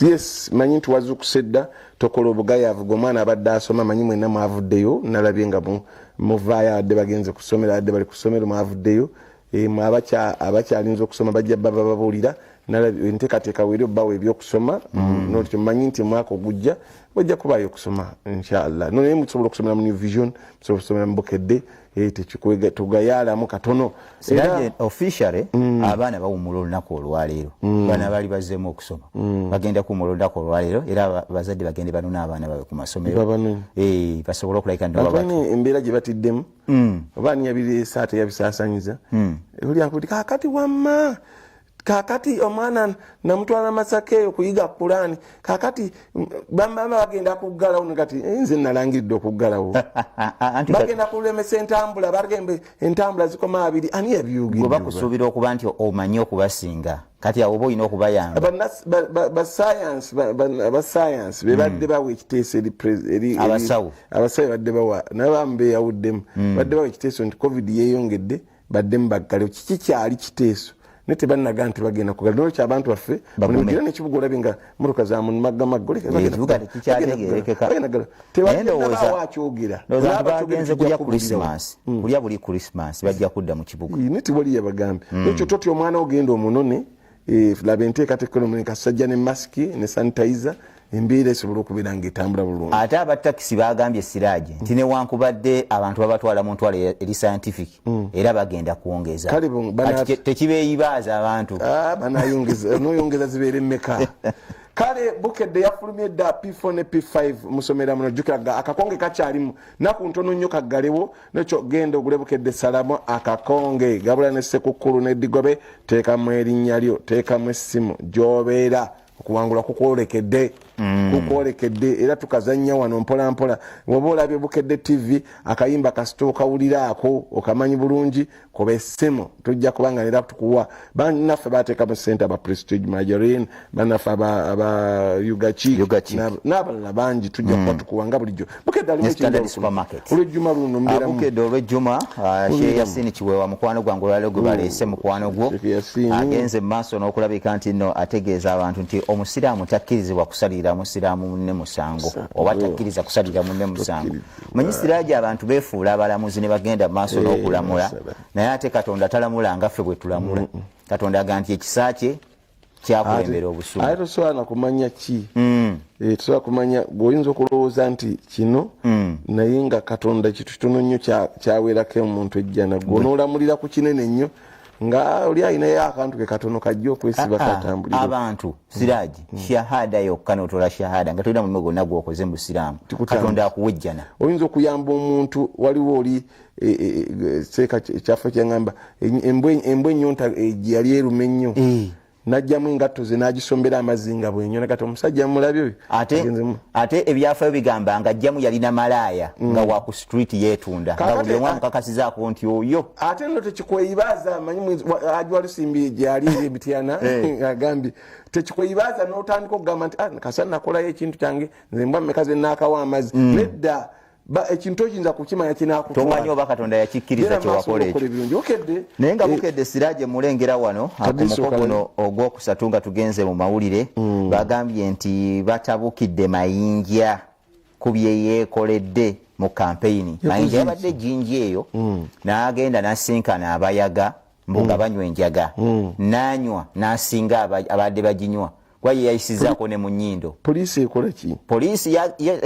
Yes, manyi nti wazuukuse dda, tokola obugayaavu. Gwe omwana abadde asoma, manyi mwenna mwavuddeyo, nalabye nga muvaayo, abadde bagenze ku ssomero, abadde bali ku ssomero mwavuddeyo. Mwe abakyalinze okusoma bajja baba babuulira enteekateeka weeri obbawa ebyokusoma. Nolwekyo manyi nti omwaka ogujja wajja kubaayo okusoma inshallah. Naye musobola okusomera mu New Vision, musobola okusomera mu Bukedde, tugayaalamu katono. Sirajje, officially abaana bawummula olunaku olwaleero. Baana baali bazzeemu okusoma bagenda kuwummula olunaku olwaleero, era abazadde bagende banone abaana baabwe ku masomero. Babanone. Basobole okulabika nti Balina embeera gye batiddemu, oba ani yabireese ate yabisaasanyiza. Oli akuti kaakati wamma kaakati omwana namutwala Masaka eyo kuyiga Kulaani, kaakati bambamba bagenda kuggalawo. Kati nze nalangiridde okuggalawo? Anti Bagenda kulemesa entambula, bagembe entambula zikoma abiri. Ani gwe yabyogedde? Bakusuubira okuba nti omanyi okubasinga, kati awo oba olina okubayamba. Basayansi bebadde bawa ekiteeso eri Abasawo. Abasawo badde bawa, naye bamu beyawuddemu, badde bawa ekiteeso nti COVID yeyongedde, baddemu baggalewo. Kiki kyali kiteeso, naye tebanaga nti bagenda kugala. Nolwekyo abantu baffe Bagume. mulimugire n'ekibuga, olabye nga motoka za mumaggamagga. Ekibuga tekikyategeerekeka. Naye akyogera. Ndowooza nti bagenze kulya Christmas, kulya buli Christmas bajja kudda mu kibuga. Naye tewali yabagambye ekyo. Totya omwana, ogenda omunone, laba enteekateeka eno, kasajja ne masiki ne sanitizer, embeera esobola okubeera ngaetambula bulungi. Ate abatakisi bagambye, Siraje, nti newankubadde abantu babatwala mu ntwala eri scientific, era bagenda kwongeza. Kale Kati tekibeeyibaaza abantu. Ah, banayongeza, noyongeza zibeera emmeka? Kale Bukedde yafulumye dda P4 ne P5 musomera muno. Jjukira ga akakonge kakyalimu naku ntono nnyo kaggalewo. Nekyo genda ogule Bukedde Salamu akakonge gabula ne Sekukkulu ne Digobe. Teekamu erinnya lyo, teekamu essimu gy'obeera, okuwangula kukwolekedde, kukwolekedde. Era tukazanya wano mpola mpola. Woba olabye Bukedde TV, akayimba kasita okawuliraako okamanyi bulungi, kuba essimu tujja kubanga era tukuwa. Bannaffe bateekamu sente, aba Prestige Margarine, bannaffe aba Ugachik Ugachik. n'abalala bangi, tujja kuba tukuwa nga bulijjo. Bukedde alimu Ne Standard ekintu Supermarket. Olwejjuma luno mbeeramu. Bukedde olwejjuma, Sheikh Yasini Kiweewa mukwano gwange, olwaleero gwe baleese mukwano gwo. Sheikh Yasini. Agenze mu maaso n'okulabika nti nno ategeeza abantu nti omusiraamu takkirizibwa kusalirira musiraamu munne musango, oba takkiriza kusalirira munne musango. Manyi Siraaji, abantu beefuula abalamuzi ne bagenda mu maaso n'okulamula, masala. Naye ate Katonda talamula nga ffe bwe tulamula. Katonda aga nti ekisa kye kyakulembera obusungu. Ate tosobola na kumanya ki. Tosobola kumanya. Gweoyinza okulowooza nti kino, naye nga Katonda kintu kitono nnyo kyawerako omuntu ejjana. Gwe onoolamulira ku kinene nnyo, nga oli alinayo akantu ke katono kajja okwesiba katambulira. Abantu, Siraji, shahada yokka, notola shahada nga tolina mulimu gwonna gwokoze mu busiraamu, Tikutambula. Katonda akuwa ejjana. Oyinza okuyamba omuntu. Waliwo oli seeka kyaffe kyaŋamba embwa ennyonta gye yali eruma ennyo, najjamu engatto ze n'agisombera amazzi nga bwenyona. Kati omusajja mulabye oyo ate agenzemu. Ate ebyafaayo bigamba nga ajjamu yalina malaaya nga wa ku street yeetunda, nga buli omu amukakasizaako nti oyo. Ate nno tekikweyibaaza, manyi ajwa lusimbi gyali eri Emityana, agambye tekikweyibaaza n'otandika okugamba nti, "Ah, kasa nakolayo ekintu kyange, nze mbwa mmeka ze naakawa amazzi?" Nedda. Ekintu oyinza kukimanya kinakutwala. Tomanyi oba Katonda yakikkiriza kyewakola ekyo. Ebirungi okedde. Naye nga Bukedde, Siraje, mulengera wano ku Kadiisa muko okalabe. Guno ogwokusatu nga tugenze mu mawulire, bagambye nti batabukidde Mayinja ku bye yeekoledde mu kampeyini. Mayinja yabadde Jinja eyo n'agenda n'asinkana abayaga mbu nga banywa enjaga, n'anywa n'asinga abadde baginywa, kuba ye yayisizaako ne mu nnyindo. Poliisi ekola ki? Poliisi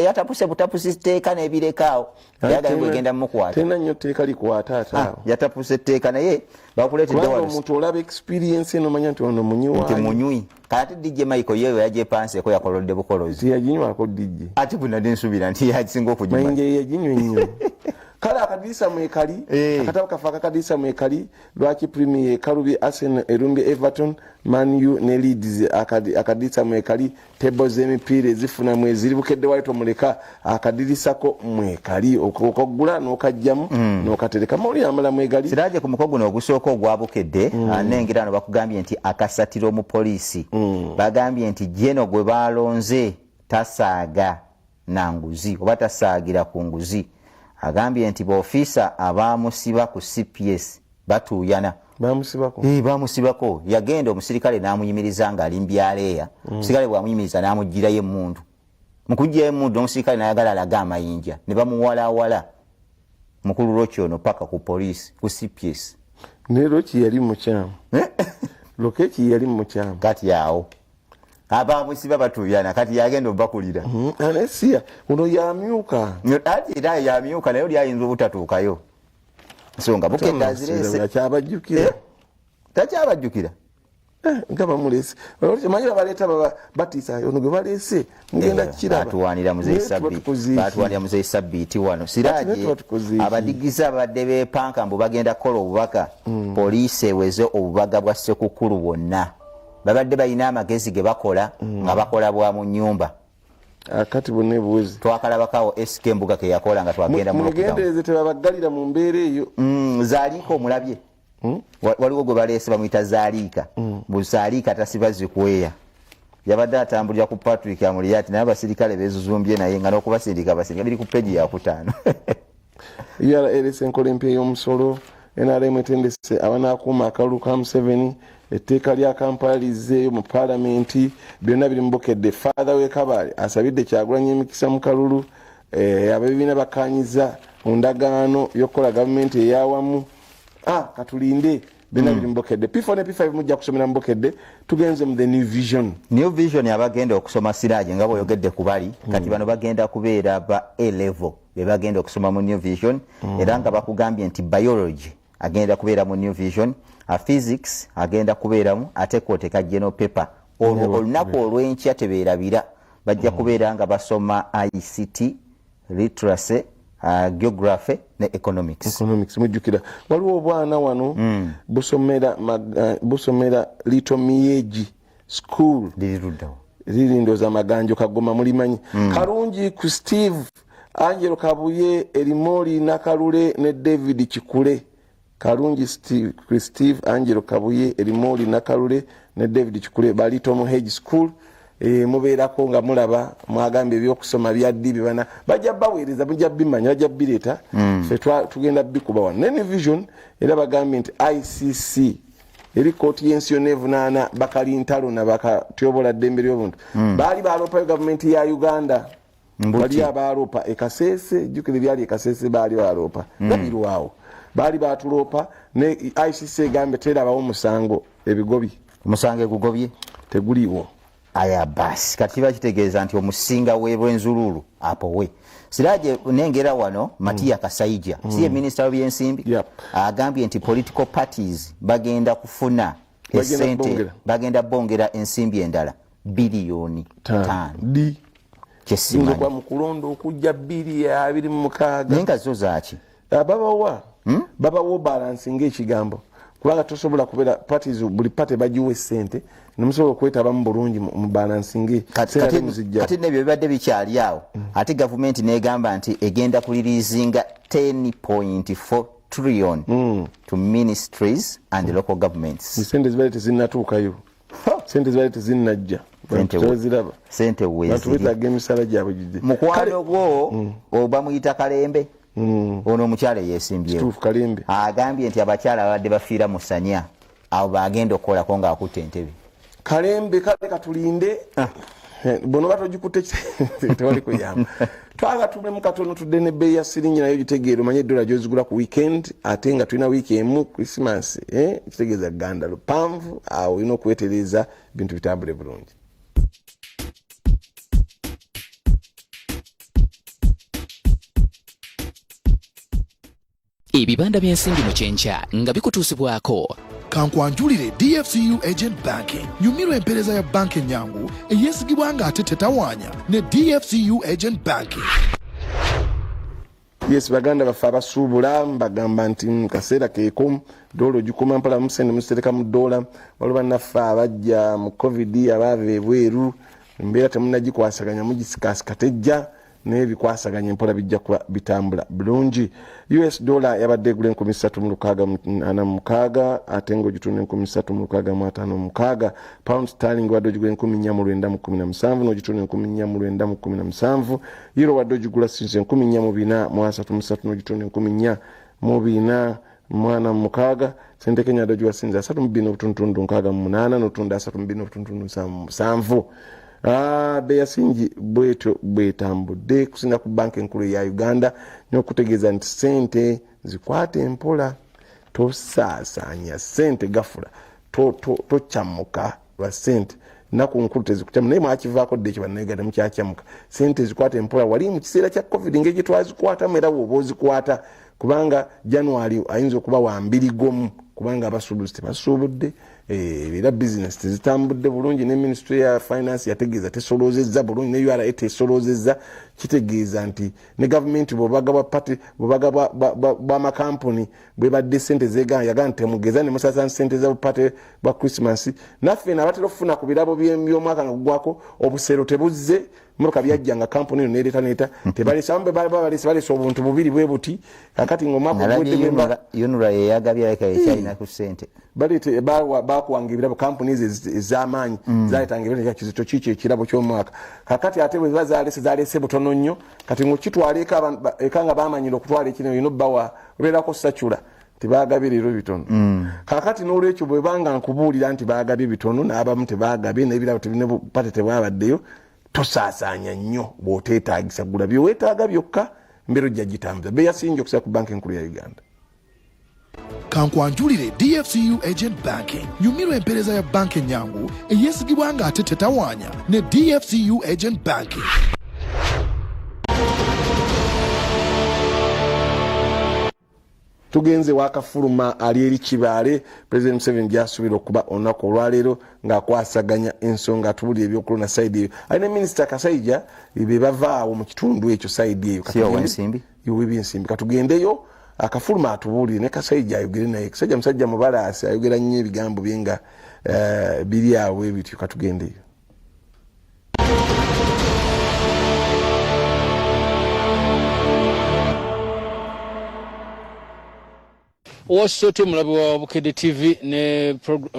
yatapuse butapusi tteeka n'ebirekaawo, yagambye bwegenda mumukwata. Terina nnyo tteeka likwata ate awo. Yatapuse etteeka, naye bakuleetedde kubanga wano omuntu olaba experience eno, omanya nti ono nti munywi. Munywi. Kati DJ Michael yeyo yajepanseeko, yakolodde bukolozi. Tiyaginywako DJ. Ate bwe nsuubira nti yasinga okugimanyi. Mayinja yaginywa ennyo. Kale akadirisa mwekali. Akatabo kaffe akakadirisa mwekali. Lwaki Premier ekalubye, Arsenal erumbye Everton, Man U ne Leeds. Akadirisa mwekali, table z'emipiira ezifuna mweziri. Bukedde wali tomuleka, akadirisako mwekali, okagula n'okajjamu n'okatereka. Mawulire amala mwegali. Siraje, ku muko guno ogusooka ogwa Bukedde, nengera wano bakugambye nti akasatiro mu poliisi. Bagambye nti jeno gwe balonze tasaaga na nguzi oba tasaagira ku nguzi. Agambye nti boofiisa abamusiba ku CPS batuuyana. Bamusibako. Eh, bamusibako. Yagenda omusirikale n'amuyimiriza ng'ali mbyaleeya. Omusirikale bw'amuyimiriza n'amuggyirayo emmundu. Mu kuggyayo emmundu omusirikale n'ayagala alage amayinja ne bamuwalawala mukulu Roki ono paka ku poliisi ku CPS. Naye Roki yali mukyamu. Eh? Lokeki yali mukyamu. Kati awo abamusiba batuuyana, kati yagenda obakulira. Anesiya ono yamyuka. Ati era yamyuka, naye oli ayinza obutatuukayo. So nga Bukedde azireese. Akyabajjukira. Eh? Takyabajjukira. Eh, nga bamulese, manyi babaleeta batiisa, ono gwe baleese mugenda Eh, kiraba. Batuwanira muzeyi Naye tuba Sabbi- tukoze ki? Batuwanira muzeyi Sabbiiti wano. Ati Siraje naye tuba tukoze ki? Abadigize abadde bepanka mbu bagenda kukola obubaka, poliisi eweze obubaga bwa Ssekukulu bwonna. Babadde balina amagezi ge bakola nga bakola bwa mu nyumba. Akati bonna ebuwezi. Twakalabakawo SK Mbuga ke yakola nga twagenda mu lockdown. Mwegendereze tebabaggalira mu mbeera eyo. Zaaliika omulabye. Waliwo gwe baleese bamuyita Zaaliika. Mbu Zaaliika tasiba zikweya, yabadde atambulira ku Patrick Amuriat, naye abasirikale bezuzumbye naye nga n'okubasindika abasindika. Biri ku peji yakutaano. URLS enkola empya ey'omusolo. NRM etendese abanaakuuma akalulu ka Museveni. Etteeka lya Kampala lizzeeyo mu paalamenti. Byonna biri mu Bukedde. Father w'e asabidde Kyagulanyi emikisa mu kalulu. Ababibiina bakkanyiza mu ndagaano y'okukola gavumenti eyawamu. Ah, katulinde, byonna biri mu Bukedde. P4 ne P5 mujja kusomera mu Bukedde. Tugenze mu The New Vision. New Vision, abagenda okusoma, Siraje, nga bw'oyogedde ku bali, kati bano bagenda kubeera ba A level be bagenda okusoma mu New Vision, era nga bakugambye nti biology agenda kubeera mu New Vision, physics agenda kubeeramu, ate kwoteka general paper. Olwo olunaku olw'enkya tebeerabira, bajja kubeera nga basoma ICT, literacy, geography ne economics. Economics. Mujjukira waliwo obwana wano busomera busomera Little Miyeji School. Liri luddawo? Liri ndooza Maganjo Kagoma, mulimanyi. Karungi ku Steve, Angelo Kabuye, Erimoli Nakalule ne David Kikule. Karungi Steve, Steve, Angelo Kabuye, Erimoli Nakalule ne David Kikule ba Little Muhegi School. Mubeerako nga mulaba mwagambye ebyokusoma byaddi bibana bajja baweereza, mujja bimanya, bajja bireeta. Ffe tugenda bikuba wano ne New Vision. Era bagambye nti ICC eri kooti y'ensi yonna evunaana bakalintalo na bakatyobola ddembe ly'obuntu. Baali baloopayo gavumenti ya Uganda. Mbuki. Bali abaloopa ekasese, jjukira ebyali ekasese, baali baloopa gabirwawo, baali batuloopa ne ICC egambye terabawo musango, ebigobi. Omusango egugobye. Teguliwo. Aya basi, kati kiba kitegeeza nti omusinga w'ebwenzululu apowe. Siraje, nengera wano Matiya Kasaija, si ye minisita w'ebyensimbi? Yep. Agambye nti political parties bagenda kufuna Bagenda esente. bongera. Bagenda bongera ensimbi endala biliyoni 5. Di nze Kyesimanyi. Kwa mukulonda okujja 2026. Naye nga zo zaaki? Babawa, babawa balance ngaekigambo, kubanga tosobola kubeera parties, buli party bagiwa esente nemusobola okwetabamu bulungi mu balancing. Kati Muzijja. Nebyo bibadde bikyali awo, ate gavumenti negamba nti egenda kureleasinga 10.4 trillion to ministries and local governments. Sente zibadde tezinnatuukayo, sente zibadde tezinnajja. Tebaziraba. Sente Bantu weeziri. betaaga emisala gyabwe gijje. Mukwano gwo oba muyita Kalembe, ono omukyala eyeesimbyewo. Kituufu, Kalembe. Agambye nti abakyala babadde bafiira mu sanya, abo bagenda okukolako ng'akutte entebe. Kalembe, kale katulinde. Bonoba togikutte tewali kuyamba. Twagala tumemu katono, tudde nebbeeyi ya siringi nayo gitegeera, omanye edola gyozigula ku weekend, ate nga tulina wiiki emu Christmas, eh, kitegeeza ganda lupanvu awo olina okwetereeza bintu bitambule bulungi. Ebibanda by'ensimbi mu kyenkya nga bikutuusibwako. Kankwanjulire DFCU Agent Banking. Nyumirwa empeereza ya banka ennyangu, eyeesigibwa ng'ate tetawaanya ne DFCU Agent Banking. Yes, baganda baffe abasuubula mbagamba nti mu kaseera keeko doola ogikuma mpola, musente muzitereka mu doola. Waliwo bannaffe abajja mu COVID abaava ebweru, embeera temunagikwasaganya, mugisikasika tejja, naye bikwasaganya empola bijja kuba bitambula bulungi. US dollar yabadde egula 3646, ate nga ogitunda 3656. Pound sterling wadde ogigula 4917, n'ogitunda 4917. Euro wadde ogigula sinze 4433, n'ogitunda 44 46. Sente Kenya doji wasinze 32.68 n'otundu 32.77. Beeyi ya singi bwetyo bwetambudde kusinga ku banka enkulu ya Uganda, n'okutegeeza nti sente zikwate empola, tosaasaanya sente gafula, tokyamuka lwa sente, naku nkulu tezikukyamu, naye mwakivaako dda ekyo Bannayuganda mukyakyamuka. Sente zikwate empola. Wali mu kiseera kya COVID ngeri gyetwazikwatamu, era bw'oba ozikwata, kubanga January ayinza okuba wa mbirigomu, kubanga abasuubuzi tebasuubudde, era bizinesi tezitambudde bulungi, ne ministry ya finance yategeeza tesoloozezza bulungi, ne URA tesoloozezza. Kitegeeza nti ne gavumenti bwebaga bwa party, bwebaga bw'amakampuni bwebadde sente zegana, yagamba nti temugeza ne musasa sente za party bwa Christmas. Naffe nabatera okufuna ku birabo by'omwaka nga gugwako, obusero tebuzze, motoka byajja nga kampuni eno nereeta neeta tebalese, abamu balese balese obuntu bubiri bwe buti. Kakati ng'omwaka ogwedde UNRA yeyagabye aleka ekyalina ku ssente. Baleete bakuwanga ebirabo, kampuni ezo ez'amaanyi zaleetanga ebirabo, kizito kiikyo ekirabo ky'omwaka. Kakati ate bwe ziba zalese, zalese butono nnyo. Kati ng'okitwala eka nga bamanyira okutwala ekino, olina obbawa obeerako sacula tebagabye leero bitono. Kakati n'olwekyo bwebanga nkubuulira nti bagabye bitono, n'abamu tebagabye, n'ebirabo pate tebwabaddeyo, tosaasaanya nnyo bw'oteetaagisa, gula byeweetaaga byokka, mbeera ojja gitambuza. Beeyi yasingi okusinga ku banka enkulu ya Uganda. Kankwanjulire DFCU Agent Banking. Nyumirwa empeereza ya banka ennyangu eyeesigibwa ng'ate tetawaanya ne DFCU Agent Banking. Tugenze wakafuluma ali eri Kibaale, President Museveni gyasuubira okuba olunaku olwaleero ng'akwasaganya ensonga, atubulira ebyokulonda side eyo. Alina minisita Kasaija be bavaawo mu kitundu ekyo side eyo. Ow'ebyensimbi, katugendeyo akafuluma atubuulire ne Kasaija ayogere naye. Kasajja musajja mubalaasi, ayogera nnyo ebigambo bye nga biri awo ebityo. Katugendeyo. Wasote mulabi wa Bukedde TV ne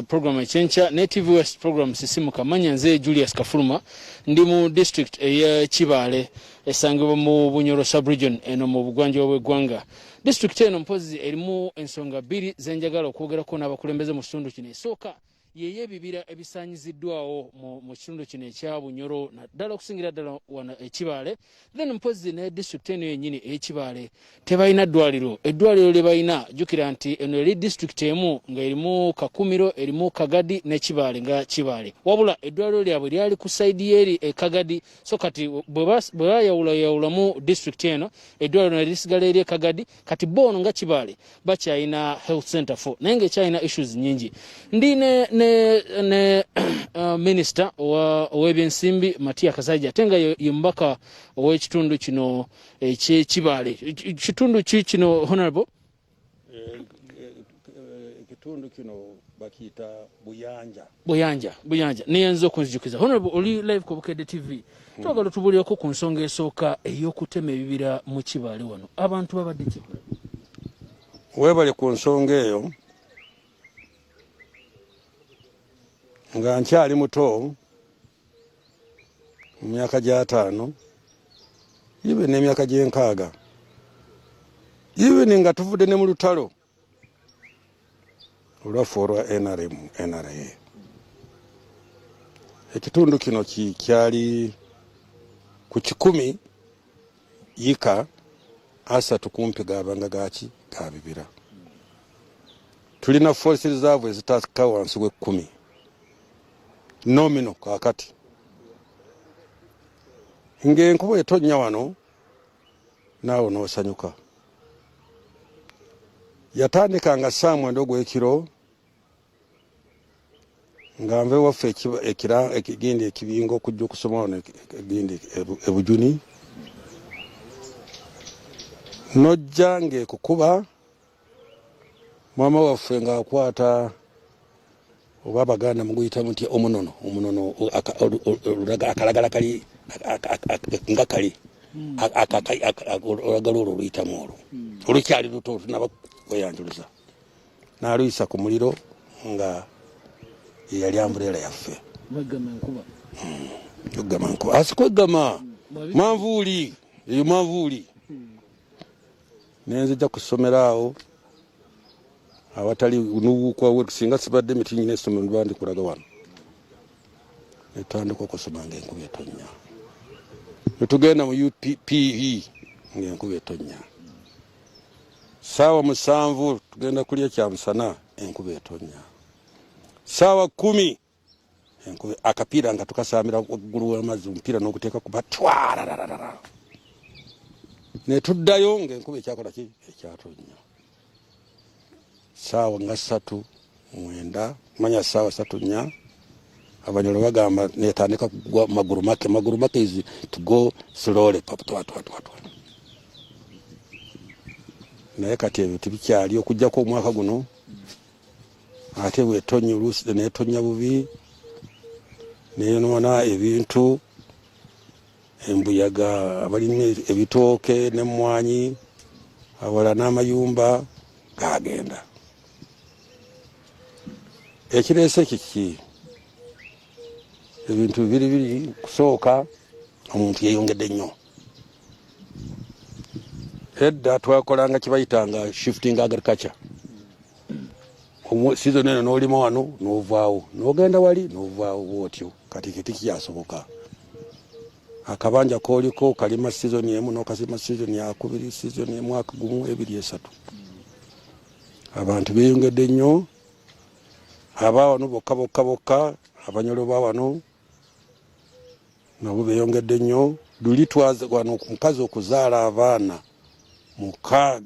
program ekyenkya ne TV West program sisimuka. Manya nze Julius Kafuluma, ndi mu district ey'e Kibaale esangibwa mu Bunyoro sub-region eno mu bugwanjuba bw'eggwanga. District eno mpozi erimu ensonga bbiri zenjagala okwogerako n'abakulembeze mu kitundu kino. Esooka yeyo ebibira ebisaanyiziddwawo mu kitundu kino ekya Bunyoro, naddala okusingira ddala wano e Kibaale. Then mpozi ne district eno yennyini ey'Ekibaale tebalina ddwaliro. Eddwaliro lye balina, jjukira nti eno eri district emu nga erimu Kakumiro, erimu Kagadi ne Kibaale nga Kibaale, wabula eddwaliro lyabwe lyali ku side y'eri e Kagadi. So kati bwe bayawulayawulamu district eno, eddwaliro ne lisigala eri e Kagadi. Kati bo ono nga Kibaale bakyalina health center 4, naye ngaekyalina issues nyingi. Ndi ne minister ow'ebyensimbi Matia Kasaija, ate nga ye mubaka ow'ekitundu kino ekyekibaale. Kitundu ki kino, honorable? Ekitundu kino bakiyita Buyanja. Buyanja, Buyanja neyanza okunzijukiza. Honorable, oli live ku Bukedde TV. Twagala tubulireko ku nsonga esooka ey'okutema ebibira mu Kibaale wano, abantu babadde ki? Weebale ku nsonga eyo. Nga nkyali muto mu myaka gy'ataano ibe n'emyaka gy'enkaaga, even nga tuvudde ne mu lutalo olwaffe olwa NRM NRA, ekitundu kino kyali ku 100 yika 30 kumpi gabanga gaki ga bibira. Tulina forest reserve ezitakka wansi w'ekkumi nomino. Kaakati ng'enkuba etonnya wano naawe n'osanyuka. Yatandika nga saa 9 ogw'ekiro nga nva ewaffe ekigindi ekibinga okujja okusoma wano egindi ebujuni, nojja ng'ekukuba. Maama waffe ng'akwata oba abaganda muguyita mutya omunono, omunono akalagala kali nga kali olagala olwo oluyitamu olwo olukyali luto tunaba kweyanjuluza, n'aluyisa ku muliro nga yeyali umbrella yaffe. Kwegama nkuba asi kwegama manvuuli eyo manvuuli. Nenzija ku ssomero awo. Awatali nuwukwa singa sibadde miti nyina essomero ndiba ndikulaga wano. Netutandika okusoma ng'enkuba etonnya. Netugenda mu UPPE ng'enkuba etonnya. 7:00 tugenda kulya kyamusana, enkuba etonnya. 10:00 enkuba, akapiira nga tukasambira waggulu w'amazzi, omupiira n'oguteeka ku batwarararara. Netuddayo ng'enkuba ekyakola ki? Ekyatonnya. 3:09, manya 3:04, Abanyoro bagamba netandika kugwa maguru make. Maguru make is to go slowly, pap twa twa twa twa. Naye kati ebyo tebikyali, okuggyako omwaka guno ate bwetonya oluusi netonya bubi neyonoona ebintu, embuyaga, abalina ebitooke n'emmwanyi, awala n'amayumba gagenda. Ekireese kiki? Ebintu bibiri biri. Kusooka, omuntu yeyongedde nnyo. Edda twakolanga kibayitanga shifting agriculture. Season eno n'olima wano n'ovaawo, n'ogenda wali n'ovaawo, bwotyo. Kati ekyo tekikyasoboka. Akabanja kooliko kalima season emu n'okasima season yakubiri, season emwaka 1, 2, 3. Abantu beeyongedde nnyo. Abawano bokka bokka bokka, Abanyolo bawano nabo beeyongedde nnyo. Luli twaze wano omukazi okuzaala abaana 6,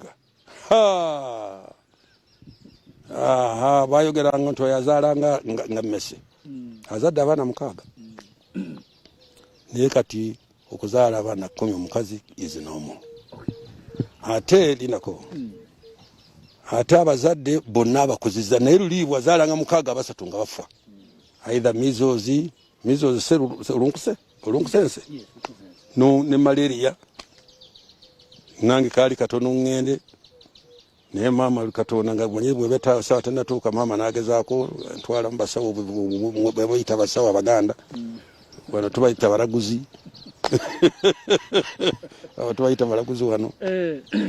aha, bayogeranga nti oyo azaala nga mmese, azadde abaana 6. Naye kati okuzaala abaana 10 omukazi is normal. Ate linako ate abazadde bonna abakuziza. Naye luli bwazaalanga 6, 3 nga bafa, either measles, measles olunkuse, olunkusense no ne malaria. Nange kaali katono ŋŋende, naye maama Katonda nga manyi bwebeta sawa tenatuuka, maama n'agezaako ntwala mu basawo bwe bayita basawo Abaganda. Wano tubayita balaguzi, abo tubayita balaguzi wano.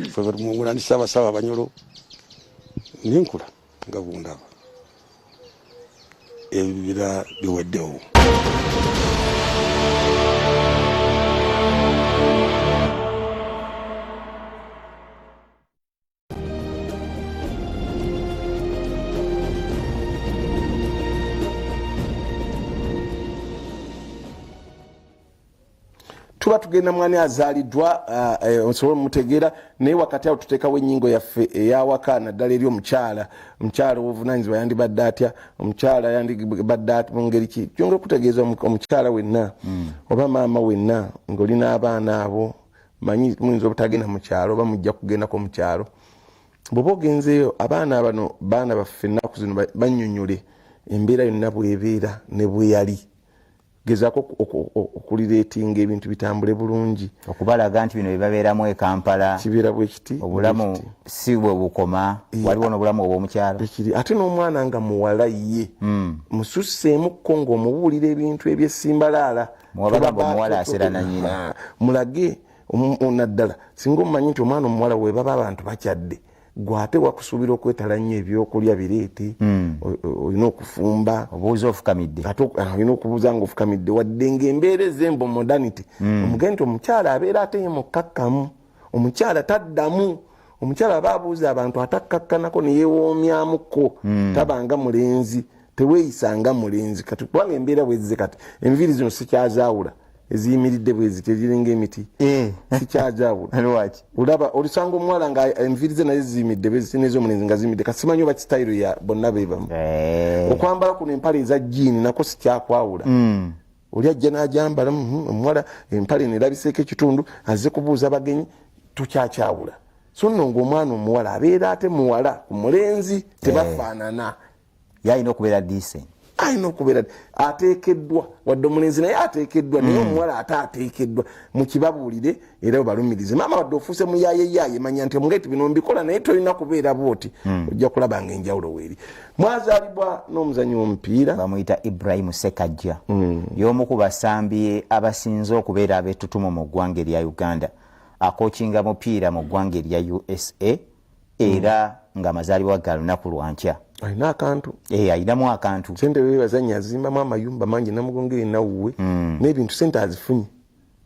Ffe mungulandisa abasawo Abanyolo. Ninkula nga bundaba, ebibira biweddewo. Tuba tugenda mwani azaaliddwa, osobola omutegeera, naye wakati awo tuteekawo ennyingo yaffe eyawaka, naddala eri omukyala. Omukyala owobuvunanyizibwa yandibadde atya? Omukyala yandibadde mu ngeri ki? Kyongera okutegeeza omukyala wenna oba maama wenna ng'olina abaana abo, manyi muyinza obutagenda mu kyalo oba mujja kugendako mu kyalo. Bw'oba ogenzeeyo, abaana bano baana baffe ennaku zino, bannyonnyole embeera yonna bw'ebeera ne bwe yali. Gezaako okulireetinga ebintu bitambule bulungi. Okubalaga nti bino byebabeeramu e Kampala kibeera bwe kiti. Obulamu si bwe bukoma, waliwo n'obulamu obw'omukyalo. Ekiri ate n'omwana nga muwala ye mususseemukko ng'omubuulira ebintu ebyessimbalaala. Muwabagamba omuwala asera na nnyina. Mulage naddala singa omumanyi nti omwana omuwala we baba abantu bakyadde, gwe ate wakusuubira okwetala nnyo ebyokulya bireete, olina okufumba. Obuuza ofukamidde. Ate olina okubuuza nga ofukamidde, wadde ng'embeera ezembo modernity. Omugende nti omukyala abeera ate ye mukkakkamu, omukyala taddamu, omukyala aba abuuza abantu atakkakkanako neyewoomyamukko, tabanga mulenzi, teweeyisanga mulenzi. Kati kubanga embeera bwezze, kati enviiri zino sikyazaawula, eziyimiridde bwezi teziringa emiti, sikyazaawula. Lwaki? Olaba olusanga omuwala nga enviiri ze naye ziyimiridde bwezi nez'omulenzi nga ziyimiridde, kati simanyi oba kitayiro ya bonna bebamu. Okwambala kuno empale eza jiini nako sikyakwawula. Oli ajja n'ajambala, omuwala empale nerabiseeko ekitundu, azze kubuuza bagenyi, tokyakyawula. So nno ng'omwana omuwala abeera ate muwala, ku mulenzi tebafaanana. Ye alina okubeera decent. Alina okubeera ateekeddwa, wadde omulenzi naye ateekeddwa, naye omuwala ate ateekeddwa. Mukibabuulire era obalumirize. Maama, wadde ofuuse muyaayeyaye, manya nti omugeti bino mbikola, naye tolina kubeera bwoti. Ojja kulaba nga enjawulo weeri. Mwazaalibwa n'omuzanyi w'omupiira bamuyita Ibrahim Sekajja, y'omu ku basambi abasinze okubeera ab'ettutumu mu ggwanga erya Uganda. Akookinga mupiira mu ggwanga erya USA era. ng'amazaalibwa ga lunaku lwankya. Alina akantu. Eh, alinamu akantu. Sente bebazanya azimbamu amayumba mangi Namugongo erina wuwe n'ebintu sente azifunye,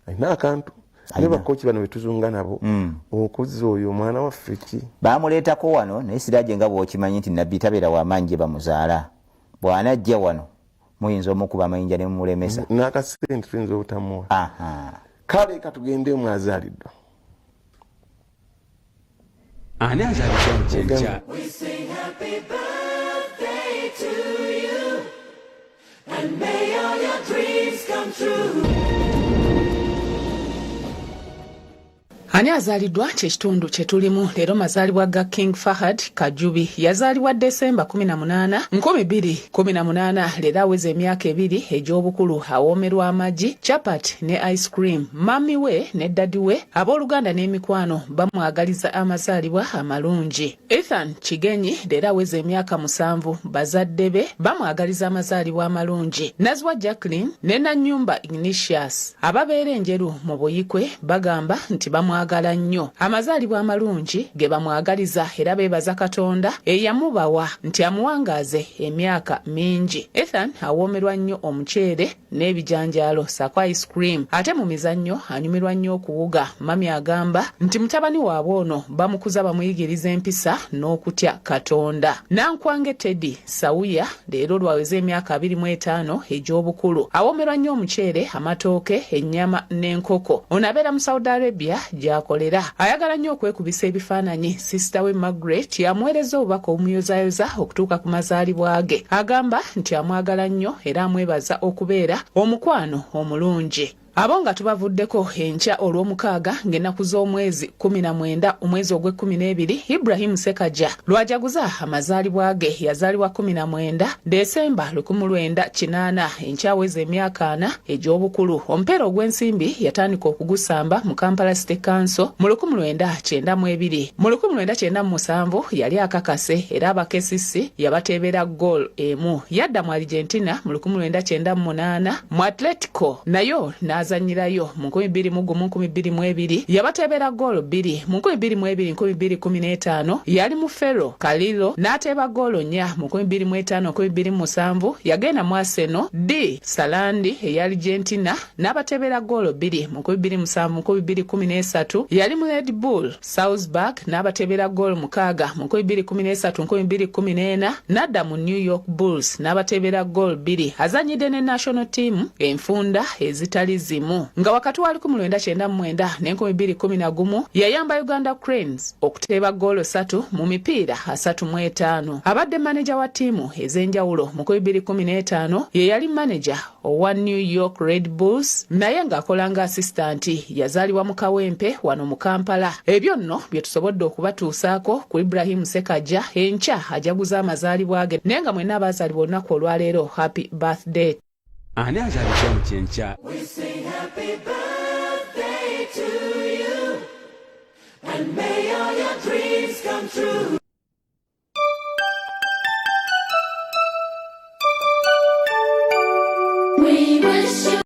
alina akantu. Ne bakoki bano betuzunga nabo okuzza oyo omwana waffe ki? Bamuleetako wano, naye Siraje nga bw'okimanyi nti Nabbi tabeera wamaanyi gye bamuzaala, bw'anajja wano muyinza omukuba amayinja ne mumulemesa. N'akasente tuyinza obutamuwa. Kale katugende omwazaaliddwa. Ani azaalidde mu kyenkya? We sing happy birthday to you, and may all your dreams come true. Ani azaaliddwa kyekitundu kye tulimu leero. Mazaalibwa ga King Fahad Kajubi, yazaalibwa Desemba 18 2018, leero aweza emyaka 2 egy'obukulu. Awoomerwa amagi, chapat ne ice cream. Mummy we ne daddy we, abooluganda n'emikwano bamwagaliza amazaalibwa amalungi. Ethan Kigenyi leero aweza emyaka 7, bazadde be bamwagaliza amazaalibwa amalungi. Nazwa Jacqueline ne Nanyumba Ignatius ababeera Enjeru mu Buyikwe bagamba nti bamwagala nnyo. Amazaalibwa amalungi ge bamwagaliza era beebaza Katonda eyamubawa nti amuwangaaze emyaka mingi. Ethan awoomerwa nnyo omuceere n'ebijanjaalo ssaako ice cream. Ate mu mizannyo anyumirwa nnyo okuwuga. Mummy agamba nti mutabani waabwe ono bamukuza bamuyigiriza empisa n'okutya Katonda. Nankwange Teddy Sawuya leero lwaweza emyaka 25 egy'obukulu. Awoomerwa nnyo omuceere, amatooke, ennyama n'enkoko. Ono abeera mu Saudi Arabia gy'akolera. Ayagala nnyo okwekubisa ebifaananyi. Sister we Margaret yamuweereza obubaka obumuyozayoza okutuuka ku mazaalibwa ge. Agamba nti amwagala nnyo era amwebaza okubeera omukwano omulungi. Abo nga tubavuddeko, enkya olw'omukaaga ng'ennaku z'omwezi 19 omwezi ogw'e-12, Ibrahimu Sekaja lwajaguza amazaalibwa ge. Yazaalibwa 19 Desemba 1980, enkya aweza emyaka 40 egy'obukulu. Omupeera ogw'ensimbi yatandika okugusamba mu Kampala City Council mu 1992. Mu 1997 yali akakase era abakesisi yabateebera goal emu. Yadda mu Argentina mu 1998 mu Atletico, nayo n'azannyirayo. Mu 2001-2002 yabateebera goolo 2. Mu 2002-2015 yali mu Ferro Carril n'ateeba goolo 4. Mu 2005-2007 yagenda mu Arsenal de Sarandi eya Argentina n'abateebera goolo 2. Mu 2007-2013 yali mu Red Bull Salzburg n'abateebera goolo 6. Mu 2013-2014 n'adda mu New York Bulls n'abateebera goolo 2. Azannyidde ne national team enfunda ezitali zimu, nga wakati wa 1999 ne 2011 yayamba Uganda Cranes okuteeba goolo 3 mu mipiira 35. Abadde maneja wa ttiimu ez'enjawulo. Mu 2015 ye yali maneja owa New York Red Bulls, naye ng'akola nga assistant. Yazaalibwa mu Kawempe wano mu Kampala. Ebyo nno bye tusobodde okubatuusaako ku Ibrahimu Sekajja. Enkya ajaguza amazaalibwa ge, naye nga mwenna abaazaalibwa olunaku olwaleero, happy birthday. Ani azaalidde mu kyenkya? We sing happy birthday to you, and may all your dreams come true.